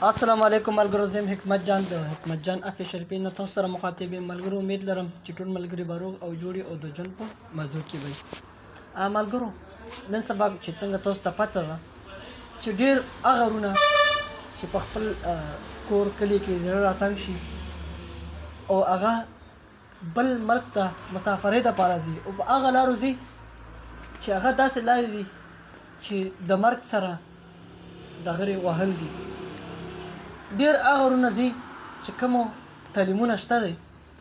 السلام علیکم ملګرو، زه یم حکمت جان د حکمت جان افیشل پیج نه تاسو سره مخاطب یم. ملګرو امید لرم چې ټول ملګري به روغ او جوړ او د ژوند په مزو کې وي. ملګرو نن سبا چې څنګه تاسو ته پته ده چې ډېر هغه وروڼه چې په خپل کور کلي کې زړه راتنګ شي او هغه بل ملک ته مسافرۍ دپاره ځي او په هغه لارو ځي چې هغه داسې لارې دي چې د مرګ سره ډغرې وهل دي. ډېر هغه وروڼه ځي چې کومو تعلیمونه شته دی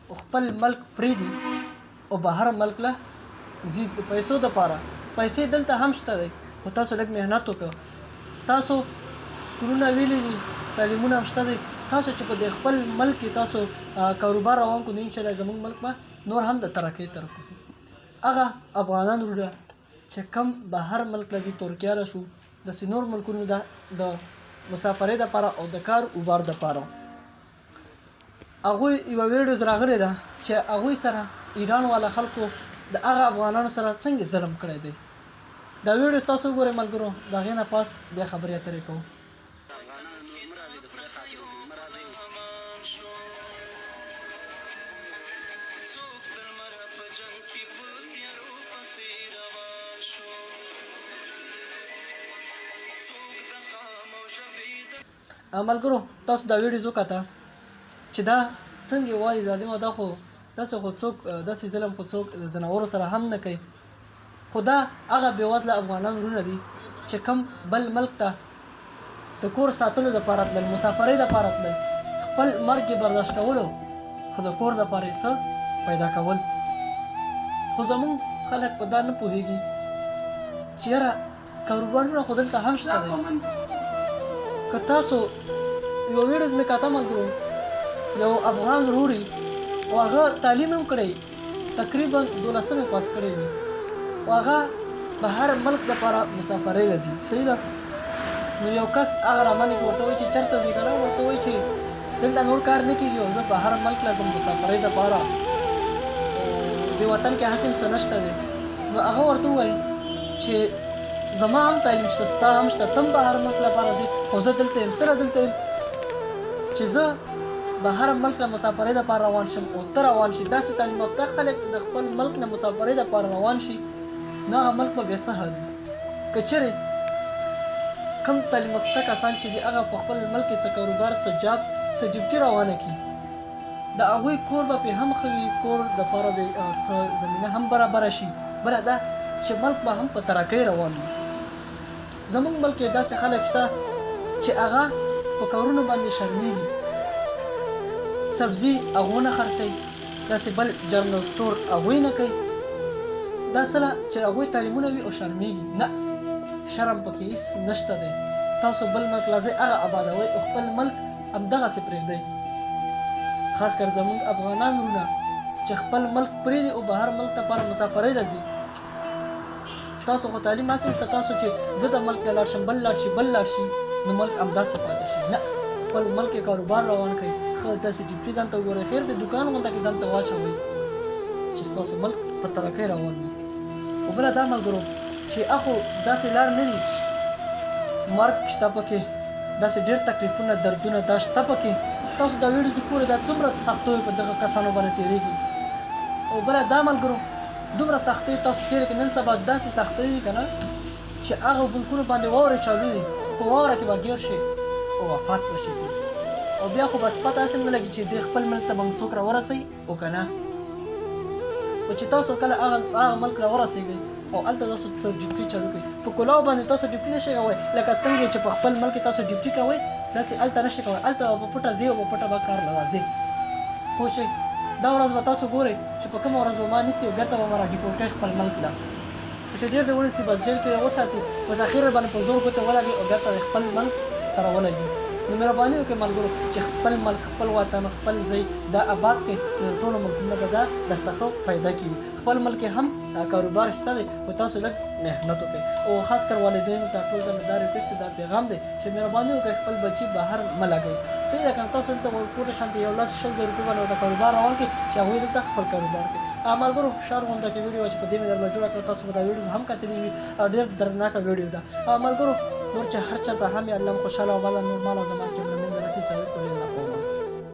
او خپل ملک پرېږدي او بهر ملک له ځي د پیسو دپاره. پیسې دلته هم شته دی، خو تاسو لږ محنت وکړه. تاسو سکولونه ویلي دي، تعلیمونه هم شته دی. تاسو چې په دې خپل ملک کې تاسو کاروبار روان کړو، نو انشاءالله زموږ ملک به نور هم د ترقۍ طرف ته ځي. هغه افغانان وروڼه چې کم بهر ملک له ځي، ترکیه له شو، داسې نور ملکونو ده د مسافرۍ دپاره او د کار اوبار دپاره، هغوی یوه ویډیوز راغلې ده چې هغوی سره ایران والا خلکو د هغه افغانانو سره څنګه ظلم کړی دی. دا ویډیوز تاسو وګورئ ملګرو، د هغې نه پس بیا خبرې اترې کوو. ملګرو تاسو دا ویډیوز وکته چې دا څنګه وایي ظالمه، دا خو داسې خو څوک داسې ظلم خو څوک د ځناورو سره هم نه کوي. خو دا هغه بېوزله افغانان وروڼه دي چې کوم بل ملک ته د کور ساتلو دپاره تلل، مسافرۍ دپاره تلل، خپل مرګ یې برداشت کولو خو د کور دپاره یې څه پیدا کول. خو زموږ خلک په دا نه پوهېږي چې یاره کاروبارونه خو دلته هم شته دی. که تاسو یو ویډیوز مې کاته ملګرو، یو افغان ورور او هغه تعلیم هم کړی، تقریبا دولسم یې پاس کړی وي، او هغه بهر ملک دپاره مسافرۍ له ځي. صحیح ده. نو یو کس هغه راباندې کې ورته وایي چې چېرته ځې که نه، ورته وایي چې دلته نور کار نه کېږي او زه بهر ملک له ځم مسافرۍ دپاره، او دې وطن کې هسې هم څه نشته دی. نو هغه ورته وویل چې زما هم تعلیم شته، ستا هم شته، ته هم بهر ملک لپاره ځې، خو زه دلته یم. سره دلته یم چې زه بهر ملک له مسافرۍ دپاره روان شم او ته روان شي. داسې تعلیم یافته خلک د خپل ملک نه مسافرۍ دپاره روان شي، نو هغه ملک به بیا څه حال وي؟ که چېرې کوم تعلیم یافته کسان چې دي هغه په خپل ملک کې څه کاروبار، څه جاب، څه ډیوټي روانه کړي، د هغوی کور به پرې هم ښه وي، کور دپاره به څه زمینه هم برابره شي. بله دا چې ملک به هم په ترقۍ روان وي. زموږ ملک کې داسې خلک شته چې هغه په کارونو باندې شرمیږي، سبزي هغو نه خرڅوي، داسې بل جنرال سټور هغوی نه کوي. دا سره چې هغوی تعلیمونه وي او شرمیږي نه، شرم پکې هیڅ نشته دی. تاسو بل ملک له ځئ، هغه آبادوئ او خپل ملک همدغسې پرېږدئ. خاص کر زموږ افغانان وروڼه چې خپل ملک پرېږدي او بهر ملک لپاره مسافرۍ له ځي. ستاسو خو تعلیم هسې نشته، تاسو چې زه د ملک نه لاړ شم، بل لاړ شي، بل لاړ شي، نو ملک همداسې پاتې شي. نه، خپل ملک کې کاروبار روان کړئ، ښه داسې ډیوټي ځان ته وګورئ، خیر د دوکان غونډه کې ځان ته واچوئ چې ستاسو ملک په ترقۍ روان وي. او بله دا ملګرو چې اخو داسې لار نه دي، مرګ شته پکې، داسې ډېر تکلیفونه، دردونه دا شته پکې. تاسو دا ویډیوز وګورئ، دا څومره سختۍ په دغه کسانو باندې تېرېږي. او بله دا ملګرو دومره سختۍ تاسو تېرې کړئ. نن سبا داسې سختۍ دي که نه چې هغه ملکونو باندې واورې چالو دي، په واوره کې به ګیر شي او وفات به شي. او بیا خو بس پته هسې هم نه لګي چې دې خپل ملک ته به موږ څوک راورسوي او که نه. خو چې تاسو کله هغه ملک راورسېږئ او هلته تاسو څه ډیوټي چالو کړئ، په کلاو باندې تاسو ډیوټي نه شئ کوی، لکه څنګه چې په خپل ملک کې تاسو ډیوټي کوئ داسې هلته نه شئ کوی. هلته به په پټه ځئ او په پټه به کار له راځئ. خو چې دا ورځ به تاسو ګورئ چې په کومه ورځ به ما نیسي او بېرته به ما را ډیپورټ کوي خپل ملک له. چې ډېر دې ونیسي بس جیل کې یې وساتي، بس اخر باندې په زور ګوتې ولګي او بېرته د خپل ملک ته راولګي. نو مهرباني وکړئ ملګرو چې خپل ملک، خپل وطن، خپل ځای دا آباد کړئ، نو د ټولو ملکونو به دا درته ښه فایده کېږي. خپل ملک کې هم کاروبار شته دی، خو تاسو لږ محنت وکړئ. او خاص کر والدینو ته ټول ته مې دا ریکویسټ، دا پیغام دی چې مهرباني وکړئ خپل بچي بهر مه لګئ. صحیح ده که نه؟ تاسو دلته کوټه شانتې یو لس شل زره روپۍ باندې ورته کاروبار روان کړئ چې هغوی دلته خپل کاروبار کوي. ملګرو شار غونډه کې ویډیو چې په دې مې درله جوړه کړه، تاسو به دا ویډیو هم کتلې وي، ډېر دردناکه ویډیو ده. ملګرو نور چې هر چېرته هم یې الله مو خوشحاله او بالا نور مال او زمان کې